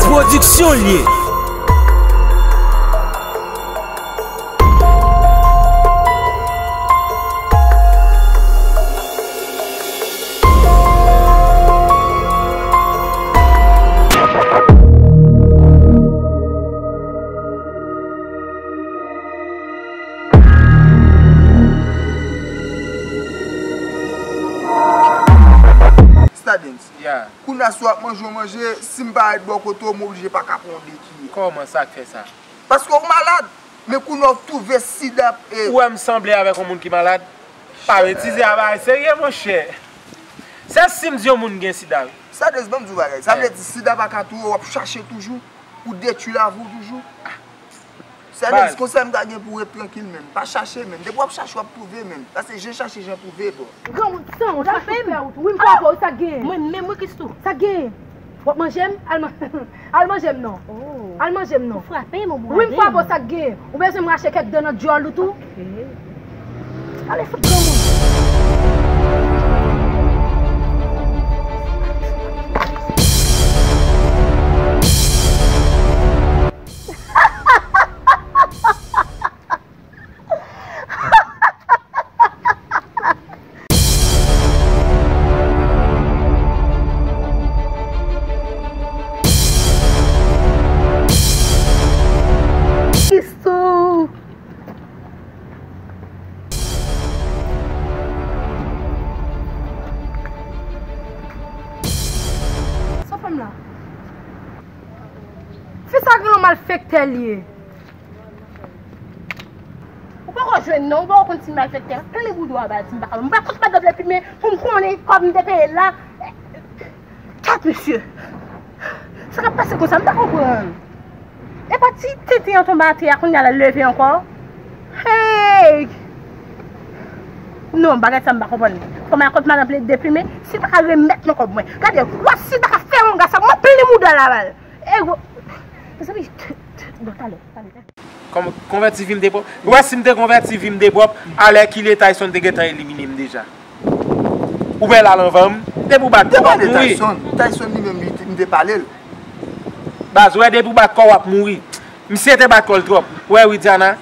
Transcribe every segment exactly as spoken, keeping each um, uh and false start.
Pwodiksyon l ye. Stardens. Yeah. Kounye a si w ap manje, w manje, si m parèt bò kote w, m oblije pa ka pran w dekiye. Kòman, sa k fè sa? Paske w malad, men kounye a w twouve sida e. Ou wè m sanble avèk yon moun ki malad? Pa betize a, bagay serye, monchè. Se si m di yon moun gen sida, wi. Stardens, ban m di w bagay. Sa vle di sida pa ka touye w, w ap chache toujou pou detwi lavi w toujou. Stardens, konsèy m ta gen pou w, ret trankil, menn. Pa chache, menn. Depi w ap chache, w ap twouve, menn. Sa se jen chache, jen twouve, bro. Granmoun san wont, frape m. Wi, m frape w, sa k genyen? Mwen menm, wi, Christoo. Sa k genyen? W ap manje m? Al man-, al manje m non. Al manje m non. Ou frape m, ou bwade m. Wi, m frape w, sa k genyen? Ou bezwen m rache kèk dan nan dyòl ou tou? Ale fout granmoun. Christoo. Sa fè m la? Fi sa gen yon malfektè l ye. Ou poko jwenn non, ou poko konn si malfektè. Plen bouda w ba l di m pa ka. M pa kont madanm depi men pou m konnen kòb m te peye l la. Tèt misye. Sa k ap pase konsa, m pa konprann. E pa ti tenten an tonbe atè a, kounye a l al leve ankò. Hey! Non, bagay sa m pa konprann. Kòman kont madanm plede deprime, si l pa ka remèt mwen kòb mwen. Gade, w ap si l pa ka fè yon gras ak mwen, plen mouda l aval. E gwo. Mezanmi, bon, talè, talè, talè. Kòm konvèti fi m te pwòp. Ou wè si m te konvèti fi m te pwòp, alèkile Tyson te gentan elimine m deja. Ou wè l al anvan m, depi w bat kò w ap mouri. Te pale Tyson, Tyson li menm li, m te pale l. Baz, ou wè depi w bat kò w ap mouri. Misye te bat kò l twòp. Ou wè Widiana,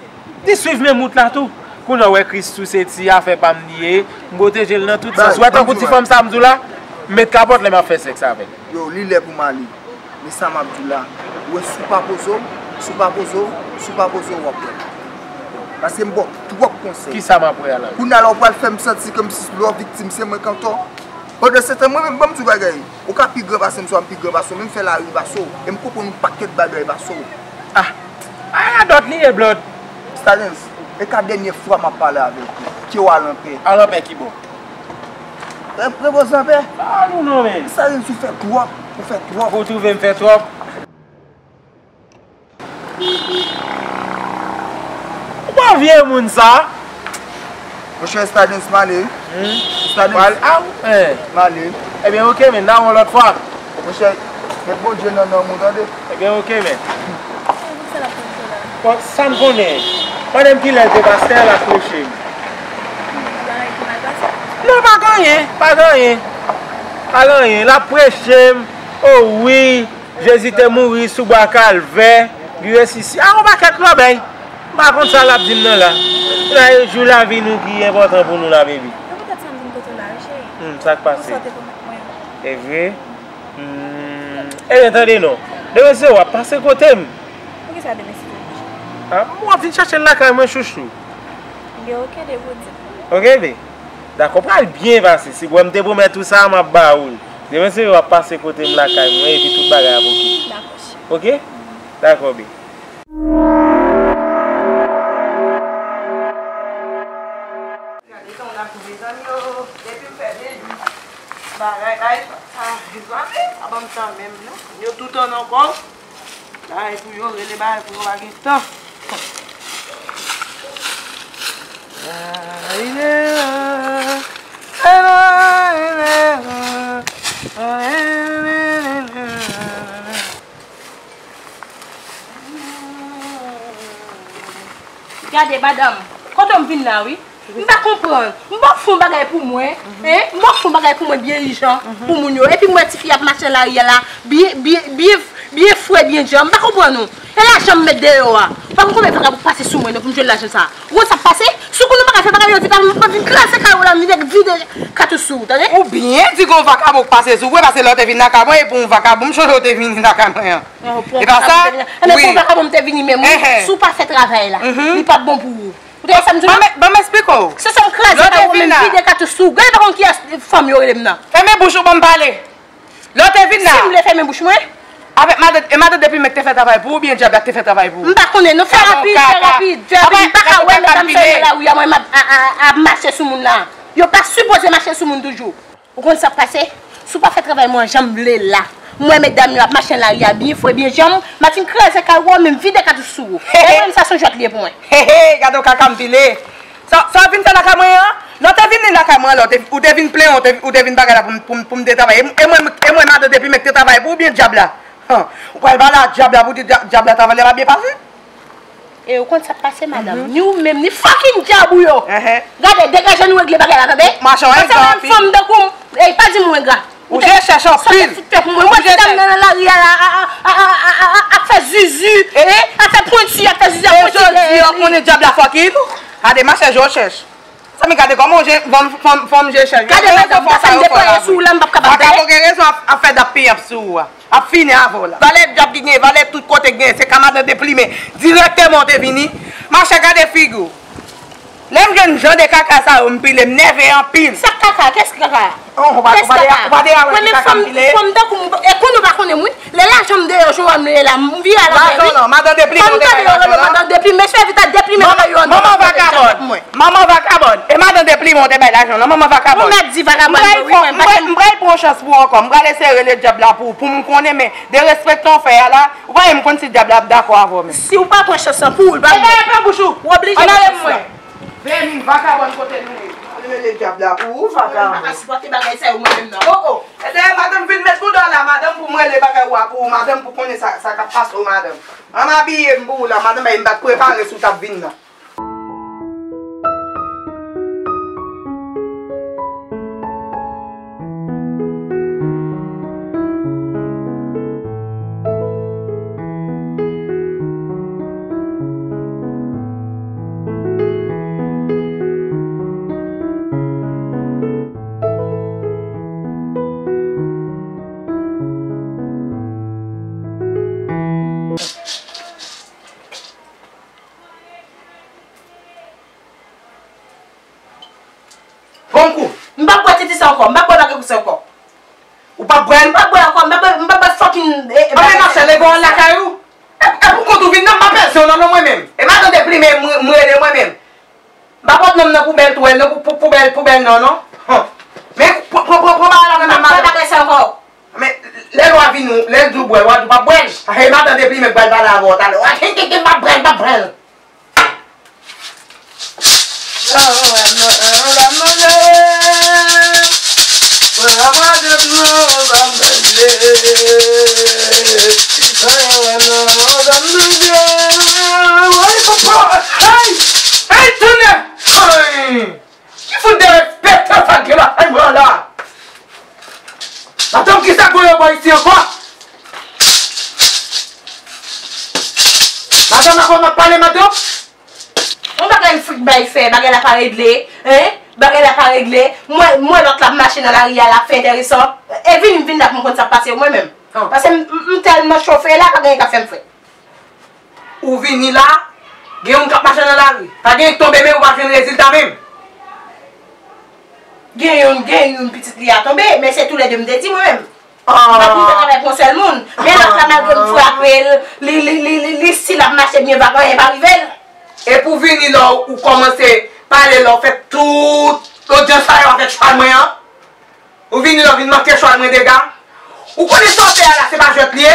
li swiv menm wout la tou. Kounye a w wè Christoo se ti afè pa m li ye, m pwoteje l nan tout sans. Ou wè tankou ti fanm sa m di w la, m met kapòt lè m ap fè sèks avè l. Yo, li lè pou m ale. Men sa m ap di w la, ou wè si w pa poze w, si w pa poze w, si w pa poze w, w ap wè. Paske m ba w twòp konsèy. Kisa m ap wè a la? Kounye a la, ou pral fè m santi kòmsi lè w viktim, se mwen k antò. Pandan se tan, mwen menm, ban m di w bagay. Ou ka pi gran pase m, swa m pi gran pase w, men m fè lari pase w. E m konprann yon pakèt bagay pase w. Ah! A radòt li ye, Blood. Stardens, e ka dènye fwa m ap pale avèk ou. Ke w al anpè. Al anpè ki bò? Re-, repoze anpè. Pa nou non, men. Stardens, ou fè twòp, ou fè twòp. Ou twouve m fè twòp? Ou pa vye moun sa? Monchè, Stardens, m ale. Hmm? Stardens. Pral, a, eh. M ale. Ebyen, oke, men, n a wè yon lòt fwa. Monchè, met Bondye nan nanm ou, tande? Ebyen, oke, men. Bon, sa m konnen. Pandan m ki lè l te pastè, l ap preche m. Non, pa gen anyen, pa gen anyen. Pa gen anyen, l ap preche m. O wi, Jezi te mouri sou bwa Kalvè, li resisi-, a, yon pakèt lòbèy. M pa konn sa l ap di m nan la. La, e jou lavi nou ki enpòtan pou nou la, baby. Se poutèt sa m vin kote w la, wi, cheri. Hmm, sa k pase? Ou sante pou mwen. E vre? Hmm, ebyen, tande non. Demen se w ap pase kote m. Poukisa demen se dimanch? A, m ap vin chache l lakay mwen, chouchou. Ebyen, oke, depi w di. Oke, be. Dakò, pral byen pase. Si w wè m te pwomèt ou sa, m ap ba ou l. Demen se w ap pase kote m lakay mwen, epi tout bagay ap oke. Dakò, cheri. Oke? Dakò, be. Gade jan w ap di mezanmi yo, depi m fè bebe, bagay, bagay, pa, pa, pa ban m tan menm, non. Yo tout an ankò. Bagay pou yo, rele bagay pou yo, pa gen tan. Gade, madanm, kote m vin la, wi. M pa konprann. M p ap fè yon bagay pou mwen, en? M p ap fè yon bagay pou mwen byen ijan, pou moun yo. Epi m wè tifi ap mache nan lari a la, byen, byen, byen, Byen fre, byen djanm, m pa konprann ou. E lajan m met deyò a. Ou pa konn konbyen vakabon k pase sou mwen non pou m jwenn lajan sa a. Ou konn sa k pase? Sou kou nou pa ka fè bagay yo di pa m pa vin kraze kay ou la, m vin vide katouch sou ou, tande? Ou byen di gon vakabon k pase sou ou, e pase lè w te vin lakay mwen, e pou yon vakabon, m sonje w te vini lakay mwen an. E pa sa? Enben pou yon vakabon m te vini menm, wi. Si w pa fè travay la, li p ap bon pou ou. Ou tande sa m di w la? Ban m esplike w. Se sa m kraze kay ou, m vide katouch sou ou. Gade pa konn kiyès fanm yo rele m nan. Fèmen bouch ou, ban m pale. Lè w te vin la. Si m vle fèmen bouch mwen. Avèk madan, e madan Deplimen ki te fè travay pou ou, oubyen dyab la ki te fè travay pou ou? M pa konnen non, fè rapid, fè rapid, fè rapid. M pa ka wè medam sa yo nan lari a, mwen m ap, a, a, ap mache sou moun la. Yo pa sipoze mache sou moun toujou. Ou konn sa k pase? Si w pa fè travay mwen jan m vle la. M wè medam yo ap mache nan lari a byen fre, byen djanm, m ap fin kraze kay ou, men m vide katouch sou ou. E mwen menm sa se yon jwèt li ye pou mwen. He, he, gade yon kaka m pile. Sa, sa w vin fè lakay mwen an? Lè w te vin lakay mwen an, lè w te, ou te vin plenyen, ou te, ou te vin bagay la pou m, pou m, pou m te travay. E, e mwen, e mwen madan Deplimen ki te travay pou ou oubyen dyab la? Han, ou pral pale a dyab la pou di dya-, dyab la travay la pa byen pase? E ou konn sa k pase, madanm? Ni ou menm, ni fucking dyab ou yo. Gade, degaje nou regle bagay la, tande? Mache w egzan anpil. Fanm tankou m, ey, pa di m ou engra. Ou je chèch anpil. Sa w te fout fè pou mwen. Ou je chèch. Mwen ti dam nan nan lari a, a, ap fè zuzu, ap fè pwenti, ap fè zuzu, ap pwenti. E jodi an, konnen dyab la fucking. Gade, mache je w chèch. Sa mi gade kòman w je, fanm, fanm, fanm je chèch. Gade madanm, sa m deplwaye sou ou la, m p ap kapab tande. Vakabon gen rezon ap, ap fè dap piyap sou ou a. Ap fini avè w la. Valè dyab ki gen, valè tout kote ki gen, se ka madan Deplimen. Dirèkteman w te vini. Mache gade figi w. Lè m jwenn jan de kaka sa yo, m pile, m nève anpil. Sa k kaka? Kiyès ki kaka? Oh, ou pa, ou pa de, ou pa de avè ki kaka m pile. Mwen menm fanm, fanm tankou m, e konnen ou pa konnen m wi. Lè lajan m deyò, jan w wè m ye la, m vire a lanmè wi. Lajan nan, madan Deplimen ou te bay lajan nan. Madan Deplimen, mesye evite Deplimen bagay yo nan. Manman vakabòn. Manman vakabòn. E madan Deplimen ou te bay lajan nan, manman vakabòn. Ou mèt di vakabòn wi, mwen, paske m pral pran chans pou ou ankò. M pral eseye rele dyab la pou ou, pou m konnen, men derespekte w fè a la, ou pa menm konn si dyab la ap dakò avè w menm. Si w pa pran chans lan pou ou, l pa bon. E pa, e pa bouch ou. Ou oblije pran chans lan. Vini, vakabòn, kote nou ye? Al rele dyab la pou ou, vakabòn. Mwen pa ka sipòte bagay sa yo mwen menm non. Oh, oh. Ebyen, madanm, vin met bouda w la, madanm, pou mwen rele bagay ou a pou ou, madanm, pou konnen sa, sa k ap pase w, madanm. An m abiye m pou ou la, madanm, e m pa t prepare si w t ap vin nan. Bon kou. M p ap bwè titi sa ankò. M p ap bwè bagay kou sa ankò. Ou p ap bwè l? M p ap bwè ankò. M p ap bwè, m p ap bwè fucking, e, e, bagay sa. Mache leve w al lakay ou. E, e pou kont ou vin nan, m pa pèse w nan non mwen menm. E madan Deplimen m, m rele mwen menm. M pa pot non m nan poubèl twèl, non, pou, pou, poubèl, poubèl non, non. Hon. Men, pran, pran, pran, pran bagay la nan men madan. M p ap bwè bagay sa ankò. Men, lè lwa vini, lè l di w bwè l, w a di w p ap bwè l. E madan Deplimen k pral pale avè w talè. W a di, m p ap bwè l, m p ap bwè l. Hey! Hey, tonnè! Hey! Ki fout derespektan sa k gen lakay mwen an la? Madanm, kisa k voye w bò isi ankò? Madanm, ankò m ap pale, madanm? Yon bagay m fout bay fè, bagay la pa regle, en? Bagay la pa regle. M wè, m wè lòt la ap mache nan lari a, l ap fè enteresan. E vini, m vin la pou m konn sa k pase, mwen menm. Paske m, m, m tèlman chofe la, pa gen anyen k ap fè m frèt. Ou vini la, gen youn k ap mache nan lari. Pa gen youn k tonbe, men ou pa jwenn rezilta menm. Gen youn, gen youn pitit li a tonbe, men se toulède m te di mwen menm. M pa t vin fè travay pou yon sèl moun. Men lòt la, malgre m frape l, li, li, li, li, li still ap mache byen, pa anyen pa rive l. E pou vini la, ou kòmanse pale la, ou fè tout lodyans sa yo avèk chwal mwen an. Ou vini la, ou vin manke chwal mwen dega. Ou konnen sa w fè a la, se pa jwèt li ye?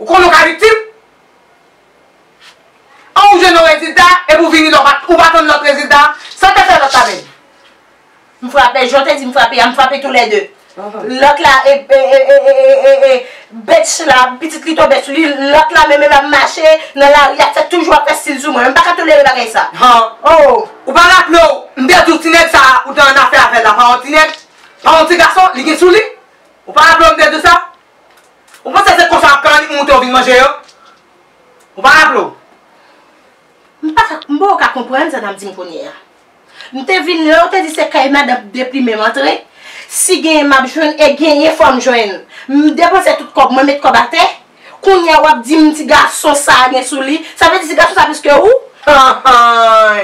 Ou konnen w ka viktim? An ou jwenn yon rezilta, epi w vini la, ou pa, ou pa tann lòt rezilta, sa w te fè lòt la menm? M frape, jan w te di m frape a, m frape toulède. Lòt la, e, e, bitch la, pitit li tonbe sou li, lòt la menm, menm ap mache nan lari, ap fè toujou ap fè stil sou mwen. M pa ka tolere bagay sa. Oh! Ou pa raple w, m te di w ti nèg sa, ou te annafè avè l la, pa yon ti nèg, pa yon ti gason, li gen sou li? Ou pa raple w m te di w sa? Ou panse se konsa Moute w vin manje yo? Ou pa raple w? M pa ka, m poko ka konprann sa n ap di m kounye a. M te vin la, ou te di se kay madanm deprime m antre. Si genyen m ap jwenn, e genyen fò m jwenn. M depanse tout kòb mwen, met kòb atè. Kounye a w ap di m ti gason sa gen sou li. Sa vle di ti gason sa plis ke ou? Anhan.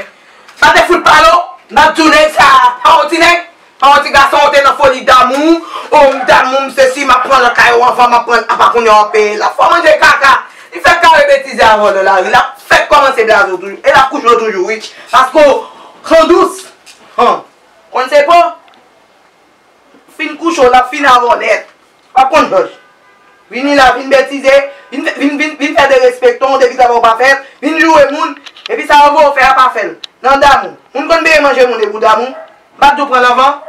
Pa te fout pale w? M ap di w nèg sa, pa yon ti nèg. Pa yon ti gason, ou te nan foli damou. O, m damou, m sesi, m ap pran lakay ou anvan, m ap pran, apa kounye a w ap peye la. Fò manje kaka. Li fèk kare betize avè w nan lari. L ap fèk kòmanse blaze w toujou. E l ap kouche w toujou, wi. Paske w, han dous. Han. Konn se pa. Fin kouche w, l ap fin avè w nèt. W ap konn jòj. Vini la, vin betize, vin, vin, vin, vin fè derespektan w, depi travay ou pa fèt, vin joure moun, epi sa yo voye w fè a pa fè l. Nan damou. Moun konn beye manje moun epi w damou. M pa t di w pran lanvan.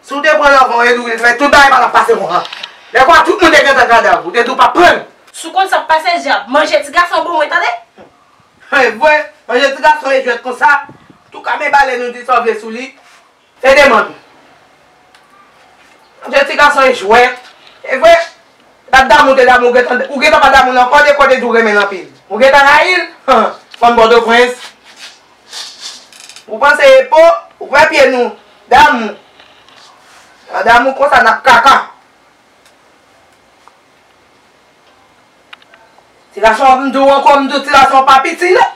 Si w te pran lanvan, e di w te fè tout bagay pa t ap pase konsa. Lè kwa tout moun te gentan kadav, ou te di w p ap pran l. Si w konn sa k pase, dyab, manje ti gason bon mwen, tande? E vre, manje ti gason e jwèt konsa. Touka men bale nou di sa w vle sou li. Fè demann. Manje ti gason e jwèt. E vre. Bat damou te damou, ou gentan, ou gentan pa damou l ankò, de kote di w renmen l anpil. Ou gentan rayi l? Han, fanm Pòtoprens. Ou panse e po, ou kwè pye nou damou. Nan damou konsa n ap kaka. Ti gason an, m di w ankò, m di w ti gason an pa piti non.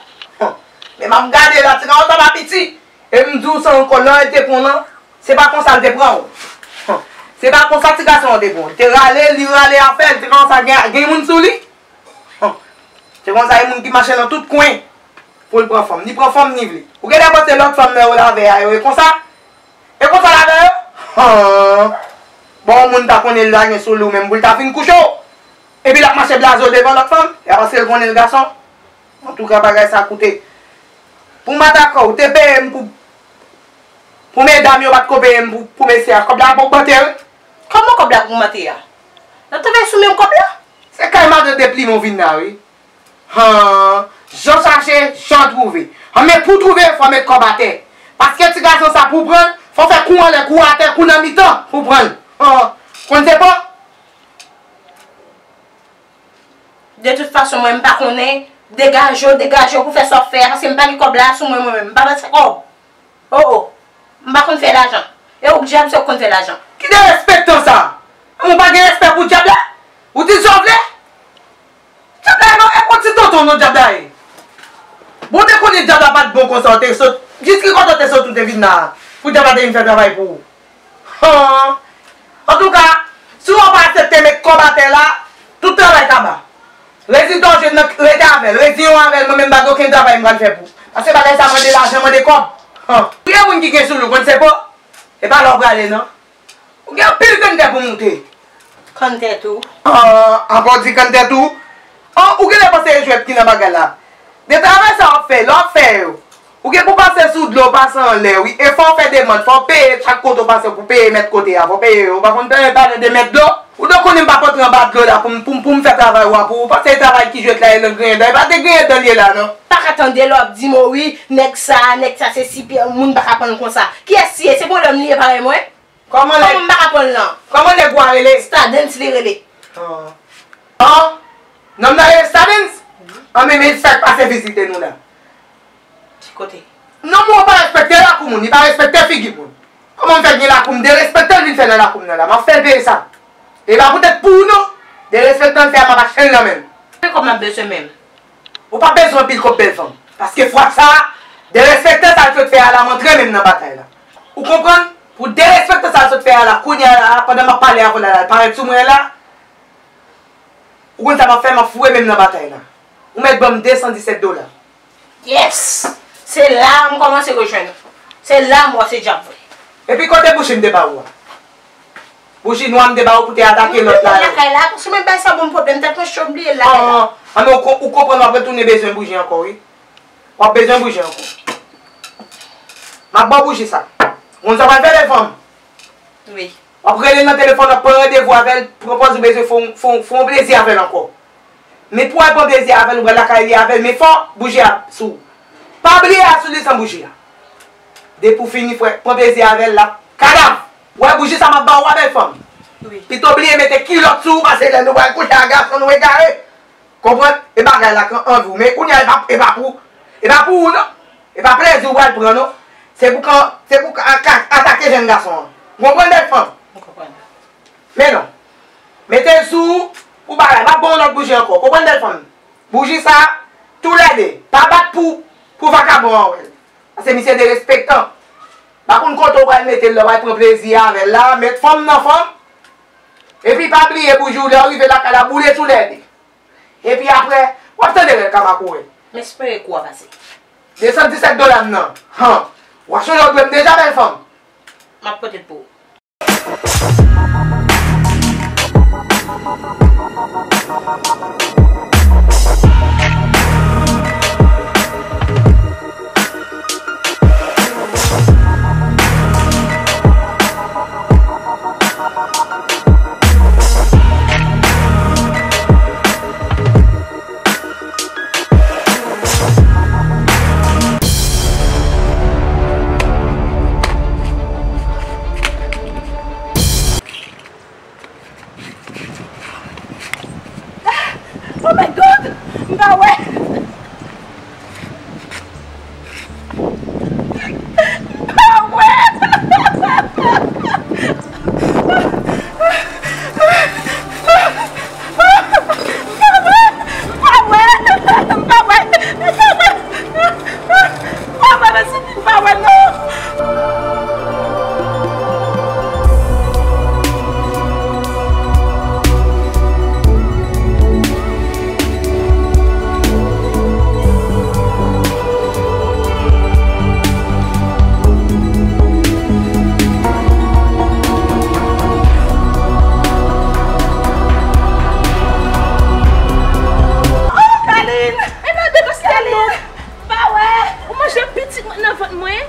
Men m ap gade la, ti gason sa pa piti. E m di w sa ankò, lè l te pran w lan, se pa konsa l te pran w. Se pa konsa ti gason an te pran w. Li te rale, li rale afè l, ti gason sa gen, gen moun sou li. Se konsa e moun ki mache nan tout kwen pou l pran fanm. Li pran fanm, li vle. Ou genlè panse lòt fanm nan yo l avè a yo e konsa? E konsa l avè yo? Han! Bon, yon moun ta konnen l la gen sou li w menm pou l ta fin kouche w. Epi l ap mache blaze w devan lòt fanm. E a paske l konnen l gason. Antouka, bagay sa koute. Pou m atake w, ou te peye m pou, pou medam yo pa t ko peye m pou, pou mesye a. Kòb la ap ogmante, wi. Kòman kòb la ap ogmante a? N ap travay sou menm kòb la? Se kay madan deprime w vin la, wi. Han, jan chache, jan twouve. Han, men pou twouve, fò met kòb atè. Paske ti gason sa pou pran l, fò fè kou anlè, kou atè, kou nan mitan pou pran l. Han, konn se pa? De tout fason, mwen, m pa konnen. Degaje w, degaje w pou fè sa w ap fè a, paske m pa gen kòb la sou mwen, mwen menm. M pa pase kòb. O, o. M pa konn fè lajan. E ou k dyab, se ou k konn fè lajan. Ki derespektan sa? Ou pa gen respè pou dyab la? Ou di sa w vle? Dyab la, e yon ti tonton non dyab la ye. Bon, ou te konnen dyab la pa t bon konsa, ou te sot. Jis ki kote ou te sot, ou te vin la a. Pou dyab la te vin fè travay pou ou. Han! Antouka, si w pa aksepte met kòb atè la, tout travay kaba. Rezilta w jwenn nan rete avè l, reziyen w avè l, mwen menm m pa gen okenn travay m pral fè pou ou. Paske bagay sa mande lajan, mande kòb. Han! Gen moun ki gen sou li, w konn se pa? E pa la w prale non. Ou gen anpil kanntè pou moute. Kanntè tou. An, ankò w di kanntè tou? An, ou genlè panse e jwèt ki nan bagay la. De travay sa w ap fè, lè w ap fè yo, ou gen pou pase sou dlo, pase anlè, wi. E fò w fè demann, fò w peye chak kote w pase pou peye mèt kote a, fò w peye yo. Ou pa konn pale de mèt dlo? Ou dwe konnen m p ap antre anba dlo la pou m, pou m, pou m fè travay ou a pou ou. Ou panse e travay ki jwèt la e nan griyen dan? E pa de griyen dan li ye la, non. Pa ka tande lè w ap di m, o wi, nèg sa, nèg sa, se si pye, moun pa ka pran l konsa. Kiyès li ye? Se pwoblèm li ye parèy mwen? Kòman nèg, kòman m pa ka pran l lan? Kòman nèg ou a rele? Stadens li rele. An. An? Nonm nan rele Stadens? An, men, men sa k pase vizite nou la. Ki kote? Nonm ou pa respekte lakou moun, li pa respekte figi moun. Kòman m fè gen lakou m derespekte l vin fè nan lakou m nan la? M ap fè l peye sa. E pa poutèt pou ou non. Derespektan l fè a, m ap achte l nan men l. Men kòb m ap bezwen menm. Ou pa bezwen anpil kòb bèl fanm. Paske fwa sa, derespektan sa l sot fè a la, m antre menm nan batay la. Ou konprann? Pou derespektan sa l sot fè a la, kounye a la, pandan m ap pale avè w la, la, l parèt sou mwen la. Ou konn sa m ap fè, m ap foure men m nan batay la. Ou mèt ban m de san disèt dola. Yes! Se la a m kòmanse rejwenn ou. Se la a m wè w se dyab vre. Epi kote bouji m te ba ou a? Bouji nwa m te ba ou pou te atake lòt la yo. Lakay la, paske mwen bay sa bon pwoblèm, tèt mwen cho, m bliye l lakay la. An, an, an, men ou ko-, ou konprann w ap retounen bezwen bouji ankò, wi. W ap bezwen bouji ankò. M ap ba w bouji sa. Ou konn sa w pral fè de fanm? Wi. W ap rele l nan telefòn, w ap pran randevou avè l, pran pòz ou bezwen fè yon, fè yon, fè yon plezi avè l ankò. Men pou w al pran plezi avè l, ou pral lakay li avè l, men fò bouji a sou ou. Pa bliye a sou li san bouji a. Depi w fini, frè, pran plezi avè l, l ap kadav. Ou wè bouji sa m ap ba ou a, bèl fanm? Wi. Pito bliye mete kilòt sou ou pase Lè nou pral kouche ak gason, nou egare. Konprann? E bagay la k anvi w. Men kounye a, e pa, e pa pou, e pa pou ou, non. E pa plezi w pral pran, non. Se pou kan, se pou ka, ka, atake jèn gason an. Ou konprann, bèl fanm? Mwen konprann. Men non. Mete l sou ou, pou bagay. M ap ba w yon lòt bouji ankò. Konprann, bèl fanm? Bouji sa, toulède. Pa bat pou, pou vakabon an wè l. Paske misye derespektan. Pa konn kote w pral mete l la, w pral pran plezi avè l la, met fanm nan fanm. Epi pa bliye bouji w lè w rive lakay la, boule toulède. Epi apre, w ap tande rèl kama kouri. M espere kou a pase. De san disèt dola m nan. Han. W ap sonje w dwe m deja, bèl fanm. M ap pote l pou ou. Oh my God! M pa wè! M pa wè! M pa wè! M pa wè! M pa wè! M pa wè! M pa wè! M pa wè, non! Oh, Kaline! E nan de pastèl non. M pa wè. Ou manje pitit mwen nan vant mwen?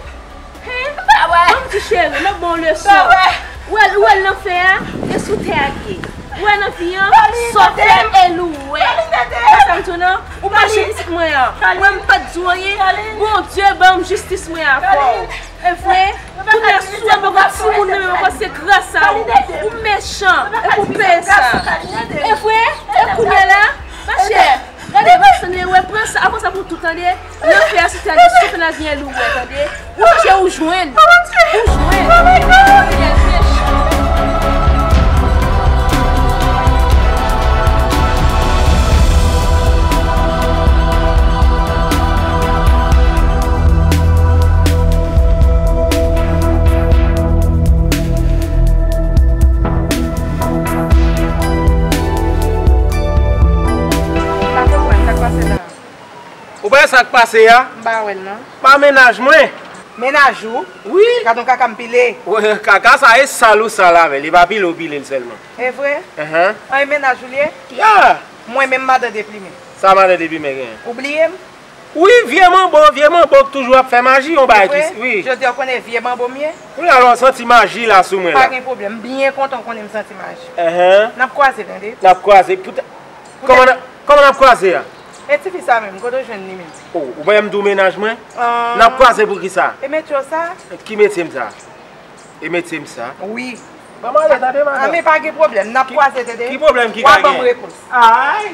Hen? M pa wè. Ban m di cheri, m ap ba w leson. M pa wè. Ou wè, ou wè l nan fè a, e sou tè a l ye. Ou wè nan vi an, sa w fè e li w wè. Kaline, tande m. Wè sa m di w nan? Ou manje pitit mwen an. Kaline. Ou wè m pa t di w anyen? Kaline. Bondye ban m jistis mwen avè w. Kaline. E vre? Kounye a si w wè m poko timoun nan men mwen, se gras a ou. Kaline, tande m. Ou mechan, epi w peye sa. Kaline, tande m. E vre? E kounye a la, machè, gade, va tande, wè, pran sa, apre sa pou tout, tande. Lanfè a sou tè a, soufè nan vye lou, wè, tande. Ou mache, ou jwenn. Ou jwenn. Pa konprann sa k pase la. Ou pa wè sa k pase a? M pa wè l non. Pa mennaj mwen. Mennaj ou? Wi. Gad yon kaka m pile. Wi, kaka sa e sal ou sal avè l. E pa pile ou pile l sèlman. E vre? Enhen. An, e mennaj ou l ye? Ya. Mwen menm madan Deplimen. Sa madan Deplimen genyen? Ou bliye m? Wi, vye manbo, vye manbo k toujou ap fè maji, yon bagay ki, wi. Jodi a w konnen vye manbo m ye? Wi, alò w santi maji la sou mwen la. Pa gen pwoblèm, m byen kontan w konnen m santi maji. Enhen. N ap kwaze, tande. N ap kwaze. Poutèt, kòman n ap, kòman n ap kwaze a? E tifi sa menm, kote w jwenn li menm? O, ou pa wè m di w mennaj mwen? N ap kwaze pou kisa? E metye w sa? Ki metye m sa? E metye m sa? Wi. Ban m ale, tande, madan. An, men pa gen pwoblèm, n ap kwaze, tande. Ki pwoblèm ki ka gen? W a ban m repons. Ay!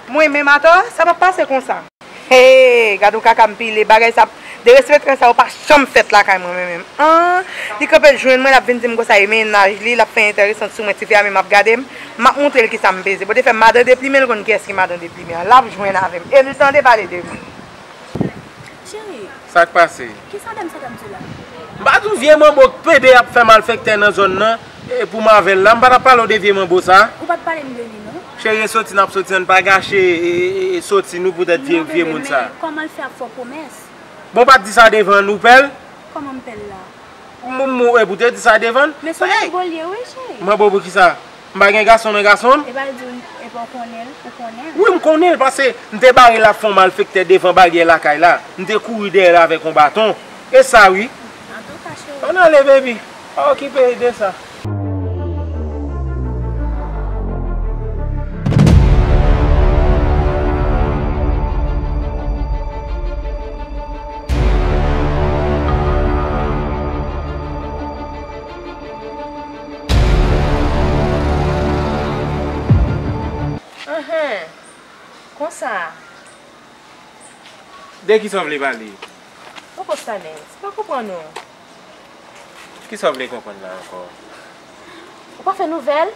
Mwen menm atò, sa p ap pase konsa. Hey, gad yon kaka m pile, bagay sa, derespektan sa yo pa janm fèt lakay mwen, mwen menm. An, li kanpe l jwenn mwen, l ap vin di m konsa e mennaj li, l ap fè enteresan sou mwen, tifi a menm ap gade m, m ap montre l kisa m peze. Bon, te fè madan Deplimen, l konn kiyès ki madan Deplimen an, l ap jwenn avè m, e l tande pale de mwen. Cheri. Sa k pase? Kisa dam sa t ap di w la? M pa di w vye manbo k pede ap fè malfektè nan zòn nan, e pou m avè l la, m pa t ap pale w de vye manbo sa. Ou pa t pale m de li, non. Cheri, e soti n ap soti, ann pa gache, e, e, e, soti nou poutèt vye, vye moun sa. Non, men kòman l fè ap fè w pwomès? Bon, w pa t di sa devan nou, pèl? Kòman m pèl la? M, m, e pou te di sa devan l. Men se yon manbo l ye, wi, cheri. Manbo pou kisa? M pa gen gason nan gason m? E pa l di w, e pa w konnen l, ou konnen l? Wi, m konnen l, paske m te bare l ap fè yon malfektè devan baryè lakay la. M te kouri dèyè l avèk yon baton. E sa, wi. Antouka, cheri. Ann ale, baby. Pa okipe de sa. Konsa. De kisa w vle pale? Poko Stadens, m pa konprann ou. Kisa w vle konprann la ankò? Ou pa fè nouvèl?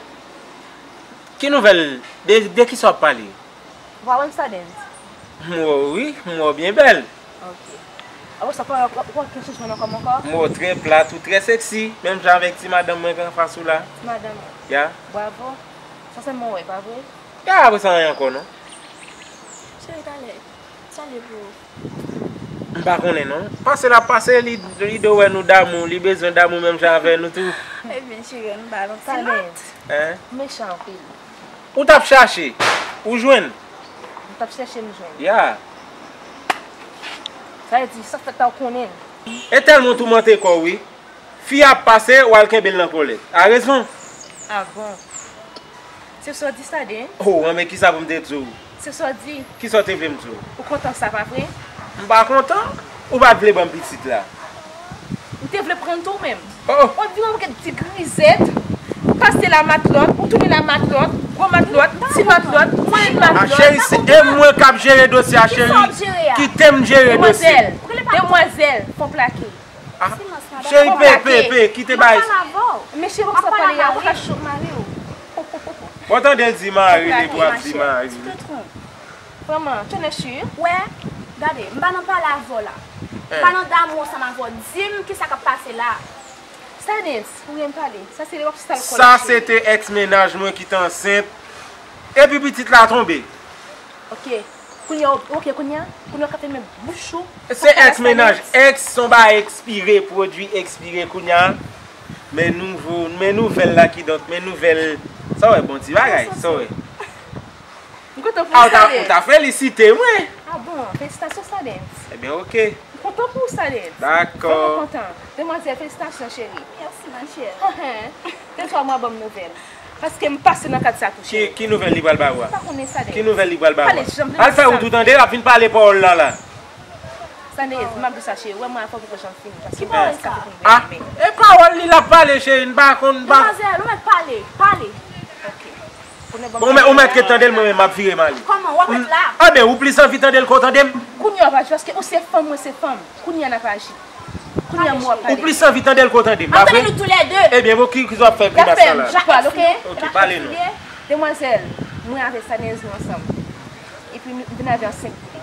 Ki nouvèl? De, de kisa w ap pale? Ou pa wè m Stadens? M wè w wi, m wè w byen bèl. Ok. Apre sa, ou pa wè, ou pa wè okenn chanjman nan kò m ankò? M wè w trè plat, ou trè seksi, menm jan avèk ti madanm mwen ki anfas ou la. Ti madanm ou? Ya. Bravo. Sa sèlman w wè, pa vre? Ya, apre sa, anyen ankò, non. Cheri, talè. Sa li pou ou? M pa konnen, non. Pase l ap pase, li, li dwe wè nou damou, li bezwen damou menm jan avè nou tou. Ebyen, cheri, ann ba l yon ti lòt. Talè. Hein? Mechan anpil. Ou t ap chache, ou jwenn. M t ap chèche, m jwenn. Ya. Sa vle di, sa fèt la, ou konnen l. E tèlman w toumante kò w, wi. Fi a ap pase, w al kenbe l nan kòlèt. A rezon. A bon. Se sa w di Stadens? Oh, anben kisa pou m te di w? Se sa w di? Kisa w te vle m di w? Ou kontan sa, pa vre? M pa kontan. Ou pa t vle ban m pitit la. M te vle pran l tou menm. Oh. W ap vin yon pakèt ti grizèt, pase la matlòt, ou tounen la matlòt, gwo matlòt, ti matlòt, mwayenn matlòt. A cheri, se e mwen k ap jere dosye a, cheri. Kite m jere dosye. Demwazèl, demwazèl, fon plake. Ah, cheri, pe, pe, pe, kite bay. Men cheri, w ap sa pale a, ou ka cho mari w. Bon, tande l di mari li, pou ap di mari. Vrèman, tonnè cheri. Wè, gade, m pa nan pale avè w la. M pa nan damou ansanm avè w. Di m kisa k ap pase la. Stadens, ou gen pale. Sa se lè w ap sal kò l. Sa se te èks mennaj mwen ki te ansent. Epi pitit la tonbe. Ok. Kounye a, ok, kounye a, kounye a w ka fèmen bouch ou. Se èks mennaj, èks se yon bagay ekspire, pwodui ekspire kounye a. Men nouvo, men nouvèl la kidonk, men nouvèl. Sa w wè, bon ti bagay, sa w wè. M kontan pou ou, Stadens. Ah, ou ta, ou ta felisite mwen. Ah bon, felisitasyon, Stadens. Ebyen, ok. M kontan pou ou, Stadens. Dakò. Vrèman kontan. Demwazèl, felisitasyon, cheri. Mèsi, ma chère. Dèfwa mwen ban m nouvèl. Paske m pase nan kad sa tou, cheri. Ki, ki nouvèl li pral ba ou a? M pa konnen, Stadens. Ki nouvèl li pral ba ou a? Al fè wout ou tande, l ap vin pale pawòl la la. Stadens, m ap di sa, cheri, wè mwen avè w poko janm fini, paske mwen sa fè pou m renmen. Ah, e pawòl li l ap pale, cheri, n pa konn, n pa. Demwazèl, ou mèt pale, pale. Ok. Bon, ou mèt ret tande l, mwen menm, m ap vire m ale. Kòman, w ap ret la? Anben, ou plis anvi tande l ke w tande m? Kounye a w ap aji, paske ou se fanm, mwen se fanm. Kounye a n ap aji. Kounye a mwen w ap pale. Ou plis anvi tande l ke w tande m, pa vre? M ap tande nou toulède. Ebyen, bon, ki, ki w ap fè grimas sa la? M ap pale, ok? Ok, pale non. Demwazèl, mwen avè Stadens nou ansanm. Epi m vin avè yon senk pou li.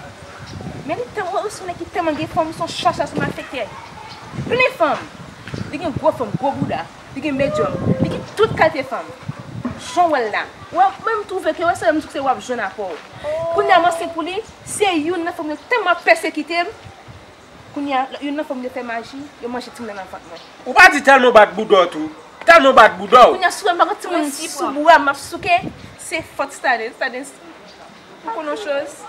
Men li tèlman, ou se yon nèg ki tèlman gen fanm, ou se yon chacha, se yon malfektè. Plen fanm. Li gen gwo fanm, gwo bouda. Li gen medyòm. Li gen tout kalite fanm. Jan w wè l la. Wè, mwen m twouve ke wè sa m di w se w ap jwenn apre w. Kounye a m ansent pou li, se youn nan fanm yo tèlman ap pèsekite m. Kounye a, youn nan fanm yo fè maji, yo manje timoun nan nan vant mwen. Ou pa di tèlman w bat bouda w tou. Tèlman w bat bouda w. Kounye a, si w wè m pa gen timoun sou bra m, m ap souke, se fòt Stadens, Stadens. Ou konnen yon choz?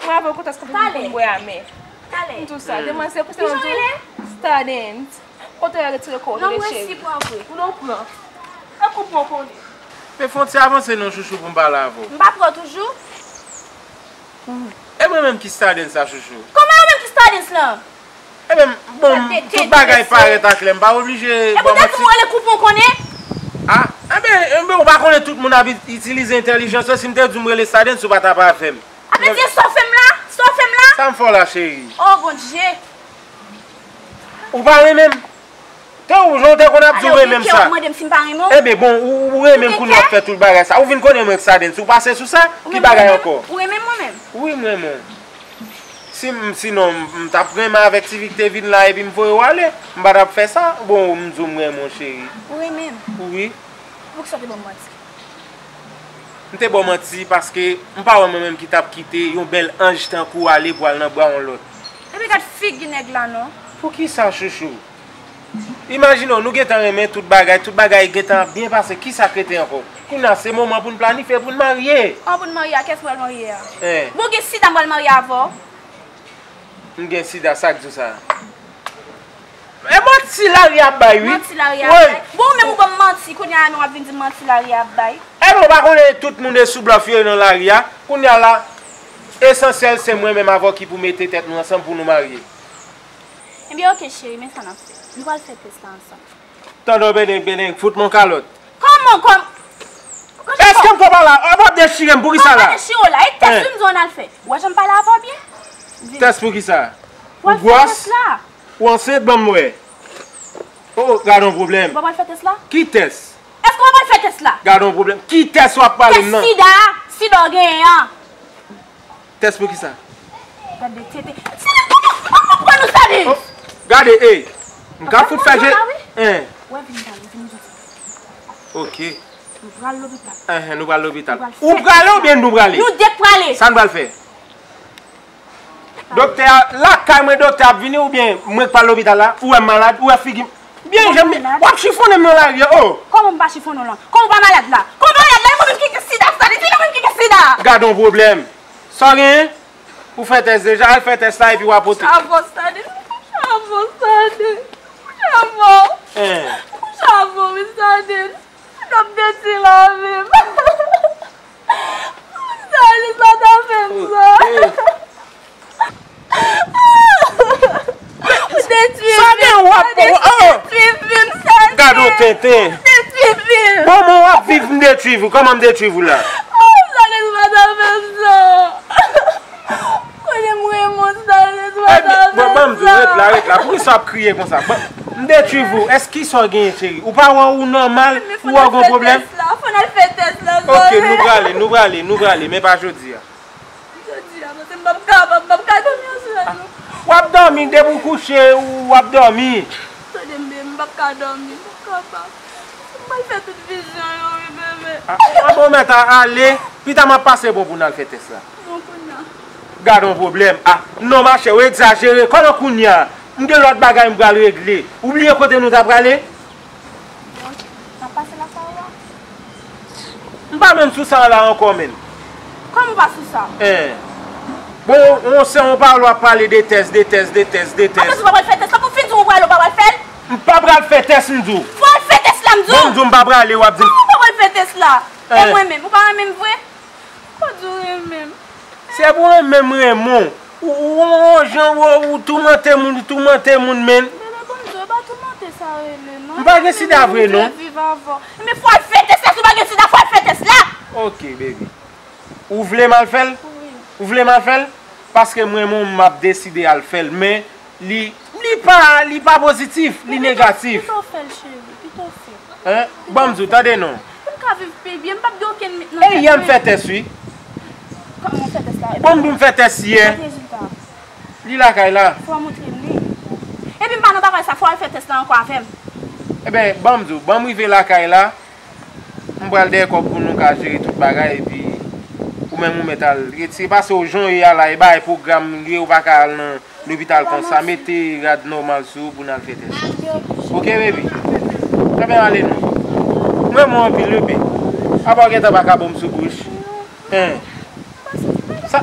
Mwen avè w kontan se kontan pou m bwè amè. M di w sa, demwazèl, kote w di w? Stadens. Kote w retire kò w, cheri? Non, mwen si pran vre. Ou non pran. E koup mwen konnen. Men fè yon ti avanse non, chouchou, pou m pale avè w. M pa pran toujou. E mwen menm ki Stadens sa, chouchou? Kòman ou menm ki Stadens lan? Ebyen, bon, tout bagay parèt aklè, m pa oblije ba w manti. E poutèt ou rele koup mwen konnen? Ah, ebyen, ebyen, ou pa konnen tout moun ap itilize entèlijans yo, si m te di w m rele Stadens, ou pa t ap avè m. Apre di sa w fè m la? Sa w fè m la? Sa m fè w la, cheri? Oh, Bondye. Ou pa renmen m? Te ou, jan w te konn ap di w renmen m sa. Ebyen, bon, ou, ou renmen m kounye a w ap fè tout bagay sa. Ou vin konnen mwen k Stadens, ou pase sou sa, ki bagay ankò? Ou renmen m mwen menm? Wi, m renmen w. Si m, sinon, m, m t ap renmen avèk ti fi k te vin la epi m voye w ale. M pa t ap fè sa. Bon, m di w m renmen w, cheri. Ou renmen m? Wi. Poukisa w te ban m manti? M te ba w manti paske m pa wè mwen menm ki t ap kite yon bèl anj tankou w ale pou al nan bra yon lòt. Epi gad figi nèg la non. Poukisa, chouchou? Imajine w, nou gentan renmen tout bagay, tout bagay gentan ap byen pase, kisa k rete ankò? Kounye a, se moman pou n planifye pou n marye. An, pou n marye a, kiyès ou pral marye a? Bon, w gen sida, m pral marye avè w. M gen sida, sa k di w sa? E manti lari ap bay, wi. Manti lari ap bay. Bon, ou menm ou ban m manti, kounye a menm w ap vin di m manti lari ap bay. Ebyen, ou pa konnen tout moun e sou blòf yo ye nan lari a. Kounye a la, esansyèl se mwen menm avè w ki pou mete tèt nou ansanm pou nou marye. Ebyen, oke, cheri, men sa n ap fè. Nou pral fè tès la ansanm. Tande w, Beneng, Beneng, fout mwen kalòt. Kòman, kòm-, kòman? E Konn kòb la, w ap dechire m pou ki sa la? Mwen pa dechire w la, e tès wi m di w ann al fè. Ou wè jan m pale avè w byen? Tès pou ki sa? Ou gwòs? Ou ansent, ban m wè. Oh, oh, gad on pwoblèm. Ou pa pral fè tès la? Ki tès? Èske w pa pral fè tès la? Gad on pwoblèm. Ki tès w ap pale m nan? Tès sida a, sida w genyen an. Tès pou ki sa? Gade tete. Sida, kòman, kòman pran nou sa, Denis? Oh, gade, ey. M ka fout fè je. Hein. Wè, vin pale, vin pale. Ok. Nou pral lopital. Enhen, nou pral lopital. Ou prale oubyen nou prale? Nou de k prale. Sa n pral fè? Doktè a, lakay mwen doktè ap vini oubyen mwen k pral lopital la? Ou wè m malad, ou wè figi m. Byen, jan m, w ap chifonnen m nan lari a, oh! Kòman m pa chifonnen w lan? Kòman w pa malad la? Kòman w pa malad la? E mwen menm ki gen sida, sa vle di nou menm ki gen sida! Gad on pwoblèm. Sa w genyen? Ou fè tès deja, al fè tès la epi w a pote. Kouche avè w, Stardens, kouche avè w, Stardens, kouche avè w. Kouche avè w, wi, Stardens. N ap deti lavi m. Stardens pa ta fè m sa. Ou detwi m, Stardens, ou detwi vi m, Stardens. Gad on tenten. Ou detwi vi m. Kòman w ap viv m detwi vi w? Kòman m detwi vi w la? Oh, Stardens pa ta fè m sa. Konnen m renmen w, Stardens pa ta fè m sa. Bon, ban m di w, ret la, ret la. Poukisa w ap kriye konsa? Ban, m detwi vi w. Èske sa w genyen, cheri? Ou pa wè ou nòmal, ou wè w gen pwoblèm? Fò n al fè tès la, fò n al fè tès la, Stardens. Ok, nou prale, nou prale, nou prale, men pa jodi a. Jodi a, paske m p ap kapab, m p ap ka dòmi aswè a, non. W ap dòmi, depi w kouche, w ap dòmi. Tande m, bebe, m p ap ka dòmi, m p ap kapab. M pral fè tout vizyon yo, wi, bebe. Ah, ah, bon, mèt a ale. Pita m ap pase bon pou n al fè tès la. Bon, kounye a. Gad on pwoblèm. Ah, non, machè, ou egzajere. Kòman kounye a? M gen lòt bagay m pral regle. Ou bliye kote nou ta prale? Bon, n ap pase lakay ou a. M pa menm sou sa la ankò menm. Kòman w pa sou sa? Hein. Bon, on se on pale, w ap pale de tès, de tès, de tès, de tès. Apre sa, ou pa pral fè tès la, pou fin di w ou pral, ou pa pral fè l? M pa pral fè tès, m di w. Fò w al fè tès la, m di w. Bon, m di w m pa prale, w ap di m. Kòman ou pa pral fè tès la? E mwen menm, ou pa renmen m vre? Ou di w renmen m. Se pou renmen m renmen w. Ou, ou, ou, jan ou, ou toumante moun, ou toumante moun, menn. Bebe, bon, m di w, e pa toumante sa rele, non. M pa gen sida vre, non. Mwen vle viv avè w. Men fò w al fè tès la, si w pa gen sida, fò w al fè tès la. Ok, baby. Ou vle m al fè l? Wi. Ou vle m al fè l? Paske mwen menm, m ap deside al fè l, men li, li pa, li pa pozitif, li negatif. Pito w fè l, cheri, pito w fè l. Hein? Ban m di w, tande non. Pou n ka viv pi byen, m p ap gen okenn mit nan tèt mwen. E yè m fè tès, wi. Kòman w fè tès la? Bon, m di w m fè tès yè. Ki rezilta? Li lakay la. Fò w montre m li. Epi m pa nan bagay sa, fò w al fè tès la ankò avè m. Eben, ban m di w, ban m rive lakay la. M pral dèyè kòb pou nou ka jere tout bagay, epi ou menm ou mèt al retire, pase w jan w ye a la, e bagay pwogram li ye, ou pa ka al nan lopital konsa, mete rad nòmal sou ou pou n al fè tès. Ok, baby? Trè byen, ale non. M renmen w anpil, wi, baby. Apa w gentan pa ka ban m sou bouch? Hein? Sa,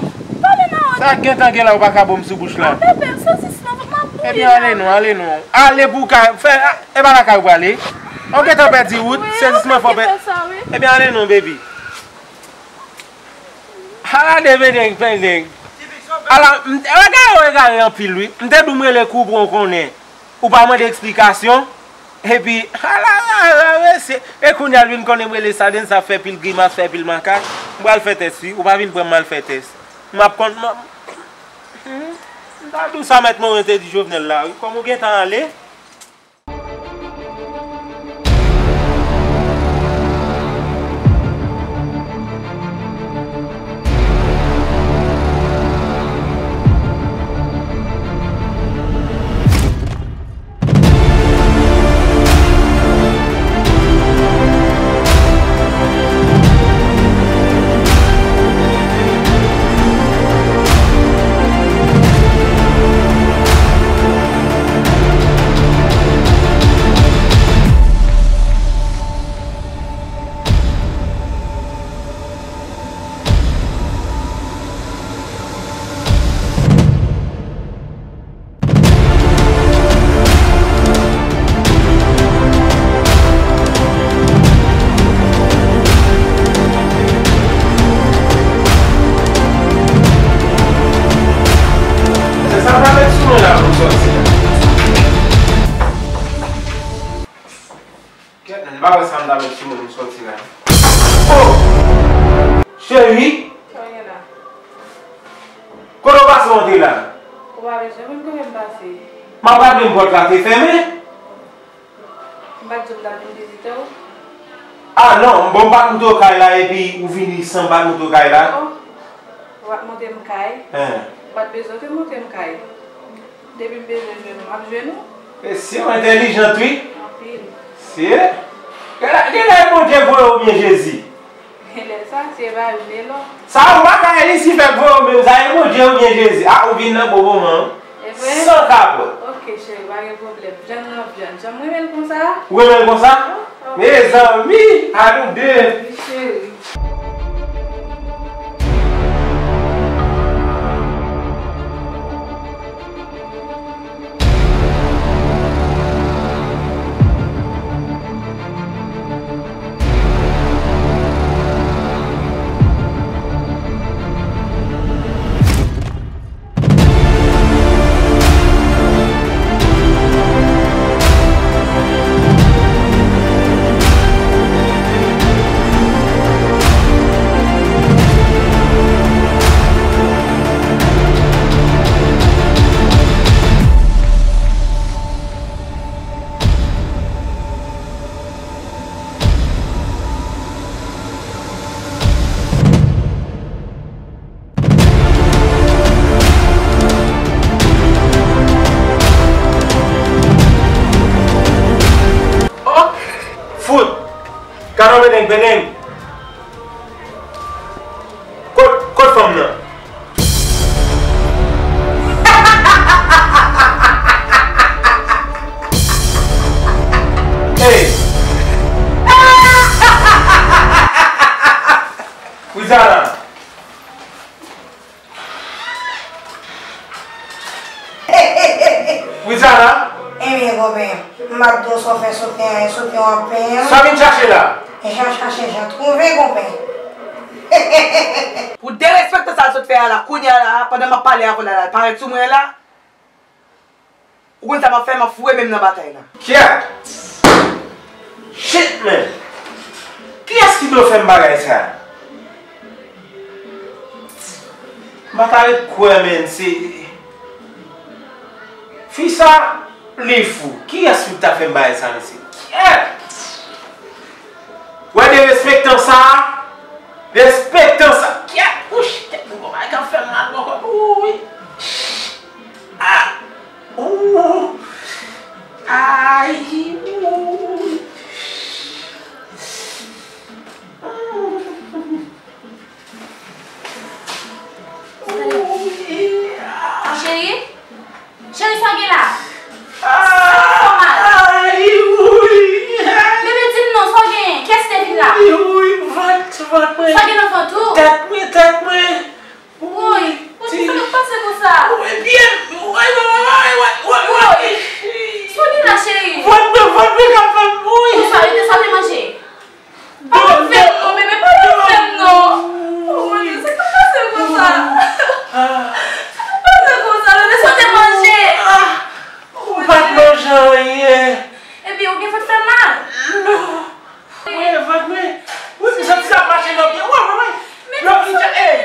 sa gentan gen la ou pa ka ban m sou bouch la. Bebe, sezisman, fòk m ap bouyi. Ebyen, ale non, ale non. Ale pou w ka fè, e pa lakay ou prale. Ou gentan pèdi wout, sezisman fò pè. Ebyen, ale non, baby. Ala de pendeng, pendeng. Ala, m, regare, regare anpil, wi. M te di w m rele kou pou w konnen. Ou pa mande eksplikasyon. Epi, ala, ala, mesye. E kounye a l vin konnen m rele Stardens, ap fè pil grimas, fè pil makak. M pral fè tès, wi. Ou pa vin pran m al fè tès. M ap konn, m ap, hmm, m ta di w sa Mèt Moren te di Jovenel la, wi. Kòm ou gentan ale. Cheri, sa w gen la? Kote w pase w antre la? Ou pa bezwen konn kote m pase. M ap gade m pòt la te fèmen. M pa t di w m t ap vin vizite w? Ah non, bon, m pa t montre w kay la epi ou vini san m pa t montre w kay la. Oh, ou pa t montre m kay? Hein. Ou pa t bezwen te montre m kay. Depi m bezwen jwenn ou, m ap jwenn ou. Mesye, w entèlijant wi. Anpil. Mesye. Genlè, genlè Bondye voye w oubyen Jezi. Genlè sa, se pa youn e lòt. Sa ou pa ka eli si fèk voye w menm, sa e Bondye oubyen Jezi. Ah, ou vin nan bon moman. E vre? San kapòt. Ok, cheri, pa gen pwoblèm. Vyann nan vyann. Jan m renmen l konsa. Ou renmen l konsa? Oh, oh. Mezanmi, a nou de. Wi, cheri. Oh! Fout! Gadon beneng, beneng! Kot, kot fanm nan? Hey! Wizana! Wizana! Ebyen, konpè, m ap di w sa w fè sote a, e sote w ap penyen. Sa w vin chache la? E jan chache, jan twouve, konpè. Pou derespektan sa l sot fè a la, kounye a la, pandan m ap pale avè w la, la, l parèt sou mwen la. Ou konn sa m ap fè, m ap foure men m nan batay la. Kyèt! Shit, man! Kiyès ki dwe fè m bagay sa? M pa ta ret kwè, man, se fi sa, li fou. Kiyès ki ta fè m bagay sa, mesye? Kyèt! Wè derespektan sa? Derespektan sa? Kyèt! Wouch! Tèt mwen, gon bagay k ap fè m mal bò kò m. Wouy! Ah! Ooh! Ay! Ooh! Ooh! Cheri? Cheri, sa w gen la? Sa k fè w mal? Ay! Ooh! Bebe, di m non, sa w gen? Kiyès te vin la? Ooh! Vant, vant mwen. Sa w gen nan vant ou? Tèt mwen, tèt mwen. Woy, woy, sa k ap pase konsa? Woy, pye m, woy, woy, woy, woy, woy, woy, woy. Woy, sa w gen la, cheri? Vant mwen, vant mwen k ap fè m, woy. Konsa, rete sa w te manje. Pa fè m non, bebe, pa fè m non. Oh, mon Dieu, sa k ap pase konsa? Sa k ap pase konsa, bebe, sa w te manje? Ah, ou pa t manje anyen. Epi, ou gen fòt fè m mal? Non. Wi, vant mwen. Wi, m santi sa ap mache nan pye. Wi, wi, wi. Yo vin cha-, ey,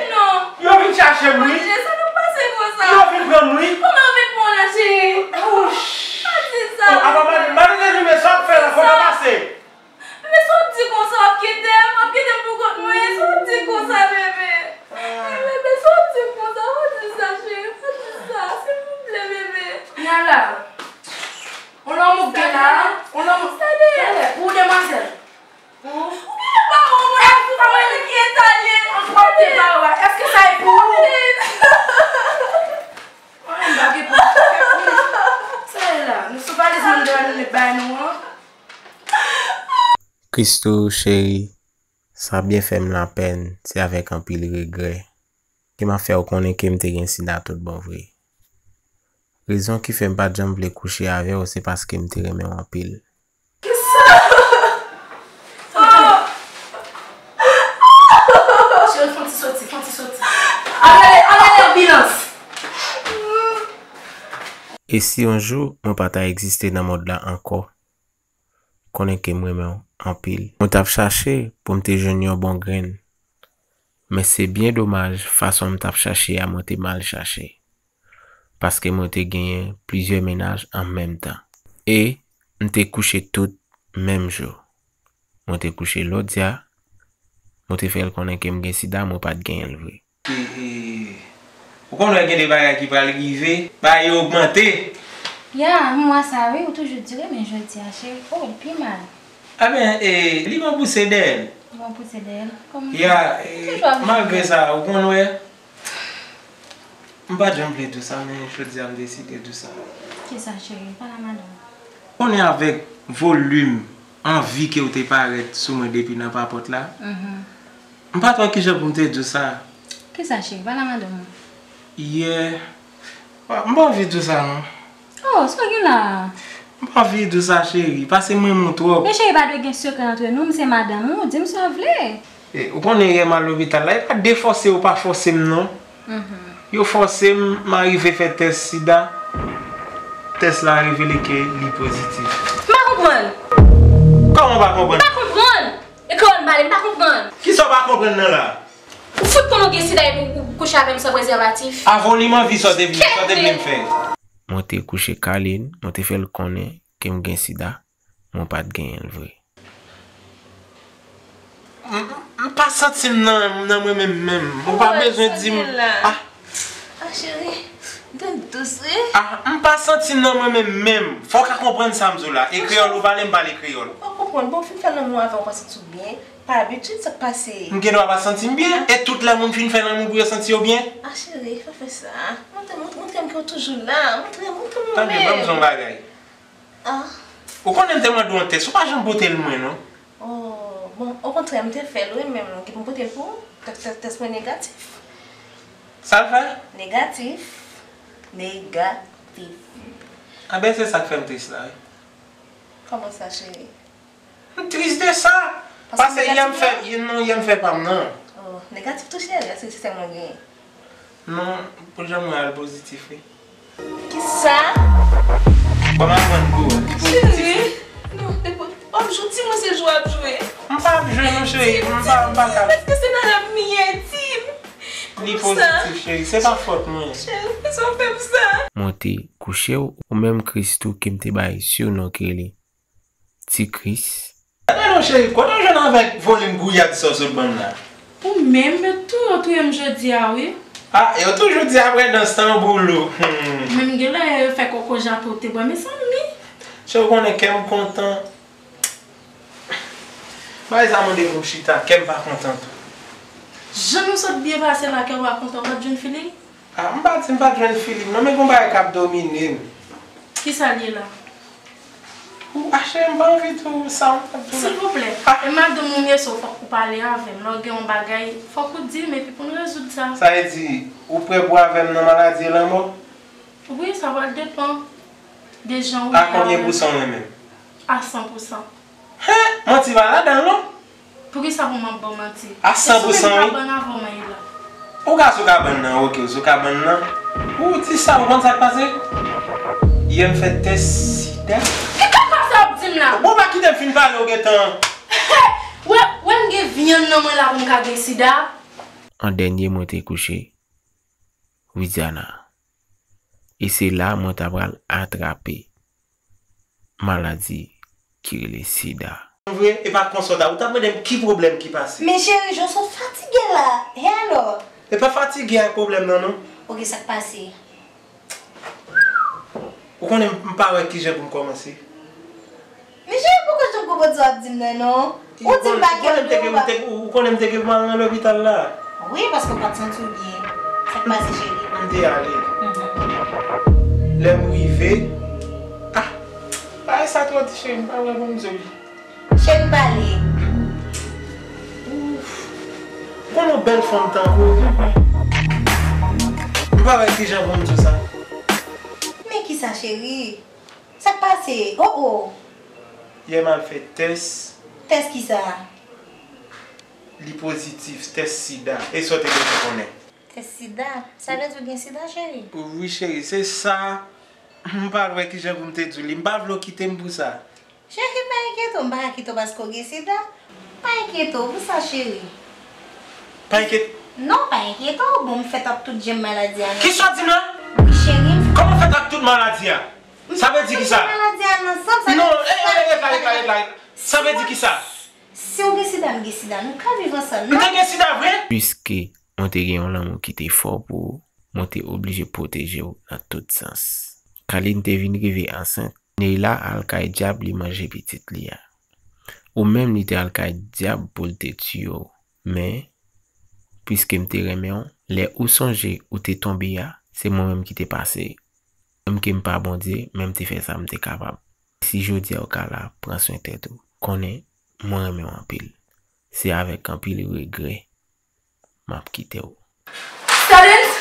yo vin chache m, wi. Yo vin pran m, wi. Kòman yo vin pran w la, cheri? Wouch. Pa di sa. Oh, apa madanm, madanm Dejoume, sa w ap fè la, kòman pase? Bebe, sa w ap di konsa, w ap kite m, w ap kite m pou kont mwen, sa w ap di konsa, bebe? Bebe, sa w ap di konsa, pa di sa, cheri, pa di sa, silvouplè, bebe. Nala. On lanmou k gen la, on lanmou. Tande, pou demwazèl. Ou genlè pa wè yon moun ap viv avèk li ki eta l ye. An fwa te ba yo a, èske sa e pou ou? Mwen menm pa gen pou kèk minit. Sa e la, nou sou valiz mwen devan nou met bay nou an. Christo, cheri, sa byen fè m lapèn, se avèk anpil regrè ke m ap fè w konnen ke m te gen sida tout bon vre. Rezon ki fè m pa t janm vle kouche avè w, se paske m te renmen w anpil. Kisa? Oh! Cheri, fè yon ti soti, fè yon ti soti. Al rele, al rele anbilans. E si yon jou mwen pa ta egziste nan mond la ankò, konnen ke m renmen w anpil. Mwen t ap chache pou m te jwenn yon bon grenn. Men se byen domaj, fason m t ap chache a, mwen te mal chache. Paske mwen te genyen plizyè mennaj an menm tan. E m te kouche tout menm jou. Mwen te kouche lòdya, mwen te fè l konnen ke m gen sida, mwen pa t genyen l vre. E, e, ou konn wè gen de bagay ki pral rive, bagay yo ogmante. Ya, m wè sa wi, ou toujou dire, men jodi a, cheri, oh, l pi mal. Aben, e, li gon pouse dèyè l. Li gon pouse dèyè l? Kòman? Ya, e, malgre sa, ou konn wè, m pa t janm vle di w sa, men jodi a m deside di w sa. Kisa, cheri? Pale a madanm. Konnen avèk volim anvi ke w te parèt sou mwen depi nan papòt la, mhm, m pa t wè kijan pou m te di w sa. Kisa, cheri? Pale a madanm ou. Yè, m pa anvi di w sa, non. Oh, sa w gen la a? M pa anvi di w sa, cheri. Pase m renmen w twòp. Men cheri, pa dwe gen sekrè antre nou. M se madanm ou, di m sa w vle. E, ou konnen yè m al lopital la, e pa de fòse yo pa fòse m, non. Mhm. Yo fòse m, m arive fè tès sida. Tès la revele ke li pozitif. M pa konprann. Kòman w pa konprann? M pa konprann. E kreyòl m pale, m pa konprann. Kisa w pa konprann nan la? Ou fout konn ou gen sida epi ou, ou kouche avè m san prezèvatif. Avan li m anvi sa w te vle, sa w te vle m fè. Mwen te kouche Carline, mwen te fè l konnen ke m gen sida, mwen pa t genyen l vre. M, m pa santi m nan, nan mwen menm menm. Ou pa bezwen di m. Ah, ah, cheri, m te dous, wi. Ah, m pa santi m nan mwen menm menm. Fò w ka konprann sa m di w la. E kreyòl ou pale, m pale kreyòl. Ou pa konprann. Bon, fin fè lanmou avè w, pa santi w byen. Pa abitid, sa k pase? M gen dwa pa santi m byen, e tout lè moun fin fè lanmou pou yo santi yo byen? Ah, cheri, pa fè sa. Montre, montre, montre m ke w toujou la. Montre, montre m ou menm. Tande, ban m di w yon bagay. Ah. Ou konnen m te mande w yon tès, ou pa janm pote l mwen, non. Oh, bon, okontrè, m te fè l, wi, men m gen pou m pote l pou ou. Tès, tès, tès mwen negatif. Sa l fè? Negatif. Negatif. Anben, se sa k fè m tris la, wi. Kòman sa, cheri? M tris de sa. Paske yè m fè, yè, non, yè m fè pa m nan. Oh, negatif tou, cheri, èske se sèlman w genyen? Non, pou jan mwen al pozitif, wi. Kisa? Ban m aprann pou ou, li pozitif, wi. Cheri, non, depi w ap jwe, di mwen se jwe w ap jwe. M pa ap jwe, non, cheri, m pa, m pa ka. Èske se nan rèv m ye, di m? Li pozitif, cheri, se pa fòt mwen. Cheri, poukisa w fè m sa? Mwen te kouche w, ou menm Christoo ke m te bay sinon ke li. Ti Kris. Gade non cheri, kote w jwenn avèk volim gouyad sa w sot ban m la? Ou menm, yo tou yo touye m jodi a, wi. Ah, yo toujou di apre dans tanbou lou. Hmm. Menm gen lè yo fè koko jato te bwè, mezanmi. Cheri, ou konnen kè m kontan. Bagay sa mande pou m chita, kè m pa kontan tou. Jan nou sot byen pase la, kè w pa kontan, w pa t jwenn feeling? Ah, m pa di m pa t jwenn feeling non, men gon bagay k ap domine m. Kisa l ye la? Ou, ah, cheri, m pa anvi di w sa, m pa di w. Silvouplè, e madanm ou m ye, so fòk ou pale avè m. Lè w gen yon bagay, fòk ou di m, epi pou n rezoud sa. Sa vle di, ou prè pou avè m nan maladi e lanmò? Wi, sa pral depann de jan ou ye avè m. A konbyen pousan w renmen m? A san pousan. Hen! Manti pa ladan l non. Poukisa pou m ap ba w manti? A san pousan, wi. E si w menm kabann avè w mwen ye la? Ou ka sou kabann nan, oke, ou sou kabann nan. Ou di sa, ou konn sa k pase? Yè m fè tès sida. Ki kaka sa w ap di m la? Bon, ou pa kite m fin pale, ou gentan. Wè, wè m gen vyann nan mwen la pou m ka gen sida? An dènye, mwen te kouche Widiana. E se la mwen ta pral atrape maladi ki rele sida. Vre, e pa konsa w ta, ou t ap mande m ki pwoblèm ki pase. Men cheri, jan w sot fatige la, e alò? E pa fatige ak pwoblèm nan, non. Oke, sa k pase? Ou konnen m pa wè kijan pou m kòmanse. Men cheri, poukisa w janm konprann sa w ap di m nan, non? Ou di m pa gen dlo, ou pa. Ou konnen m te gen pou m al nan lopital la. Wi, paske w pa t santi w byen. Sa k pase, cheri? M te ale. Mhm. Lè m rive, ah, bagay sa twò di, cheri, m pa wè pou m di w li. Cheri, pale. Ouf. Ou konn yon bèl fanm tankou w. Mhm. M pa wè kijan pou m di w sa. Men kisa, cheri? Sa k pase? Oh, oh. Yè m al fè tès. Tès kisa? Li pozitif, tès sida. E sa w te bezwen konnen? Tès sida? Sa vle di w gen sida, cheri? Wi, cheri, se sa. M pa t wè kijan pou m te di w li. M pa vle w kite m pou sa. Cheri, pa enkyete w, m pa ka kite w paske w gen sida. Pa enkyete w pou sa, cheri. Pa enkyete. Non, pa enkyete w, bon, m fèt ak tout jèm maladi a nan. Kisa w di m la? Wi, cheri, m Kòman fèt ak tout maladi a? Sa vle di kisa? Maladi a nan san, sa Non, vle di eh, eh, ret la, ret la, ret la. Sa vle di kisa? Si w gen sida, m gen sida, nou ka viv ansanm, M te non? Gen sida vre? Piske mwen te gen yon lanmou ki te fò pou ou, mwen te oblije pwoteje w nan tout sans. Kaline te vin rive ansent. Neila al kay dyab li manje pitit li a. Ou menm li te al kay dyab pou l te tiye w. Men, piske m te renmen w, lè ou sonje ou te tonbe a, se mwen menm ki te pase. Menm ke m pa Bondye, men m te fè sa m te kapab. Si jodi a ou ka la, pran swen tèt ou. Konnen, mwen renmen w anpil. Se avèk anpil regrè m ap kite w. Students,